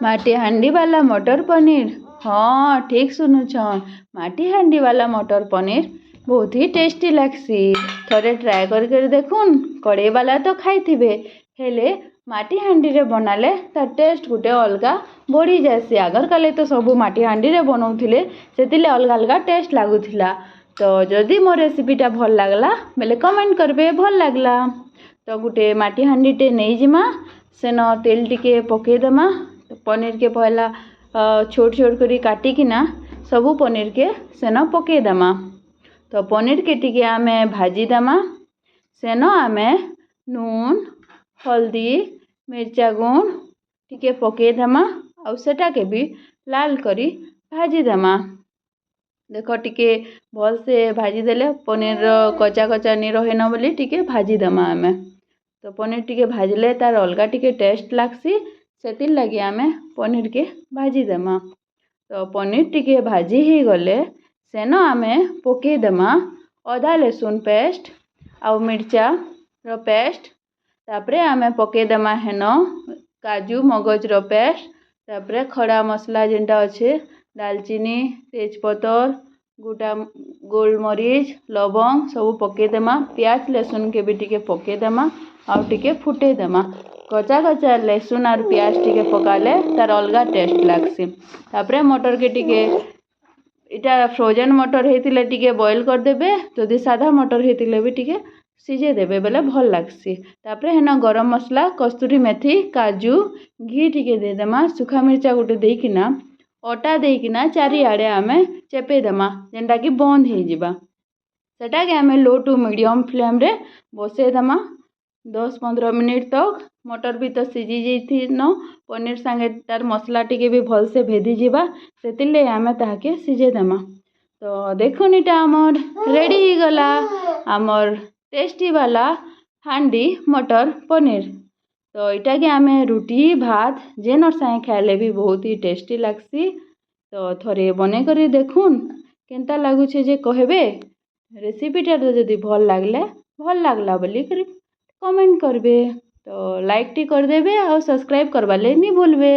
ମାଟି ହାଣ୍ଡି ବାଲା ମଟର ପନିର। ହଁ, ଠିକ୍ ଶୁନୁଛନ୍, ମାଟି ହାଣ୍ଡି ବାଲା ମଟର ପନିର ବହୁତ ହି ଟେଷ୍ଟି ଲାଗ୍ସି। ଥରେ ଟ୍ରାଏ କରି କରି ଦେଖୁନ୍। କଡ଼େଇ ବାଲା ତ ଖାଇଥିବେ, ହେଲେ ମାଟି ହାଣ୍ଡିରେ ବନାଲେ ତାର୍ ଟେଷ୍ଟ ଗୁଟେ ଅଲଗା ବଢ଼ି ଯାଏସି। ଆଗର୍ କାଲେ ତ ସବୁ ମାଟି ହାଣ୍ଡିରେ ବନଉଥିଲେ, ସେଥିର୍ଲାଗି ଅଲଗା ଅଲଗା ଟେଷ୍ଟ ଲାଗୁଥିଲା। ତ ଯଦି ମୋ ରେସିପିଟା ଭଲ୍ ଲାଗ୍ଲା ବେଲେ କମେଣ୍ଟ କରିବେ ଭଲ୍ ଲାଗ୍ଲା। ତ ଗୁଟେ ମାଟି ହାଣ୍ଡିଟେ ନେଇଯିମା, ସେନ ତେଲ୍ ଟିକେ ପକେଇଦେମା। ପନିର୍କେ ପହେଲା ଛୋଟ୍ ଛୋଟ୍ କରି କାଟିକିନା ସବୁ ପନିର୍କେ ସେନ ପକେଇଦେମା। ତ ପନିର୍କେ ଟିକେ ଆମେ ଭାଜିଦେମା। ସେନ ଆମେ ନୁନ୍, ହଲ୍ଦୀ, ମିର୍ଚା ଗୁଣ୍ଡ ଟିକେ ପକେଇଦେମା ଆଉ ସେଟାକେ ବି ଲାଲ୍ କରି ଭାଜିଦେମା। ଦେଖ, ଟିକେ ଭଲ୍ସେ ଭାଜିଦେଲେ ପନିର୍ର କଚା କଚା ନି ରହେନ ବୋଲି ଟିକେ ଭାଜିଦେମା ଆମେ। ତ ପନିର୍ ଟିକେ ଭାଜିଲେ ତାର୍ ଅଲଗା ଟିକେ ଟେଷ୍ଟ ଲାଗ୍ସି, ସେଥିର୍ଲାଗି ଆମେ ପନିର୍କେ ଭାଜିଦେମା। ତ ପନିର୍ ଟିକେ ଭାଜି ହେଇଗଲେ ସେନ ଆମେ ପକେଇଦେମା ଅଦା ଲେସୁନ୍ ପେଷ୍ଟ ଆଉ ମିର୍ଚାର ପେଷ୍ଟ। ତାପରେ ଆମେ ପକେଇଦେମା ହେନ କାଜୁ ମଗଜର ପେଷ୍ଟ। ତାପରେ ଖଡ଼ା ମସଲା ଯେନ୍ଟା ଅଛେ, ଡାଲଚିନି, ତେଜପତର, ଗୋଟା ଗୋଲମରିଚ, ଲବଙ୍ଗ ସବୁ ପକେଇଦେମା। ପିଆଜ ଲେସୁନ୍କେ ବି ଟିକେ ପକେଇଦେମା ଆଉ ଟିକେ ଫୁଟେଇଦେମା। କଚା କଚା ଲେସୁନ୍ ଆର୍ ପିଆଜ ଟିକେ ପକାଲେ ତାର୍ ଅଲଗା ଟେଷ୍ଟ ଲାଗ୍ସି। ତାପରେ ମଟର୍କେ ଟିକେ, ଇଟା ଫ୍ରୋଜେନ୍ ମଟର୍ ହେଇଥିଲେ ଟିକେ ବଏଲ୍ କରିଦେବେ, ଯଦି ସାଧା ମଟର୍ ହେଇଥିଲେ ବି ଟିକେ ସିଝେଇ ଦେବେ ବେଲେ ଭଲ୍ ଲାଗ୍ସି। ତାପରେ ହେନ ଗରମ ମସଲା, କସ୍ତୁରୀ ମେଥି, କାଜୁ, ଘି ଟିକେ ଦେଇଦେମା। ଶୁଖା ମିର୍ଚା ଗୁଟେ ଦେଇକିନା, ଅଟା ଦେଇକିନା ଚାରିଆଡ଼େ ଆମେ ଚେପେଇ ଦେମା, ଯେନ୍ଟାକି ବନ୍ଦ ହେଇଯିବା। ସେଟାକେ ଆମେ ଲୋ ଟୁ ମିଡ଼ିୟମ୍ ଫ୍ଲେମ୍ରେ ବସେଇଦେମା 10-15 ମିନିଟ୍ ତକ୍। ମଟର୍ ବି ତ ସିଝି ଯାଇଥିନ, ପନିର୍ ସାଙ୍ଗେ ତାର୍ ମସଲା ଟିକେ ବି ଭଲ୍ସେ ଭେଦିଯିବା, ସେଥିର୍ଲାଗି ଆମେ ତାହାକେ ସିଝେଇଦେମା। ତ ଦେଖୁନ୍, ଇଟା ଆମର୍ ରେଡ଼ି ହେଇଗଲା ଆମର୍ ଟେଷ୍ଟି ବାଲା ହାଣ୍ଡି ମଟର୍ ପନିର୍। ତ ଇଟାକେ ଆମେ ରୁଟି, ଭାତ ଯେନର୍ ସାଙ୍ଗେ ଖାଇଲେ ବି ବହୁତ ହି ଟେଷ୍ଟି ଲାଗ୍ସି। ତ ଥରେ ବନେଇକରି ଦେଖୁନ୍, କେନ୍ତା ଲାଗୁଛେ ଯେ କହେବେ। ରେସିପିଟା ଯଦି ଭଲ୍ ଲାଗଲେ ଭଲ୍ ଲାଗ୍ଲା ବୋଲିକରି କମେଣ୍ଟ କରିବେ। ତ ଲାଇକ୍ଟି କରିଦେବେ ଆଉ ସବସ୍କ୍ରାଇବ୍ କରବାର୍ ଲାଗି ନି ଭୁଲବେ।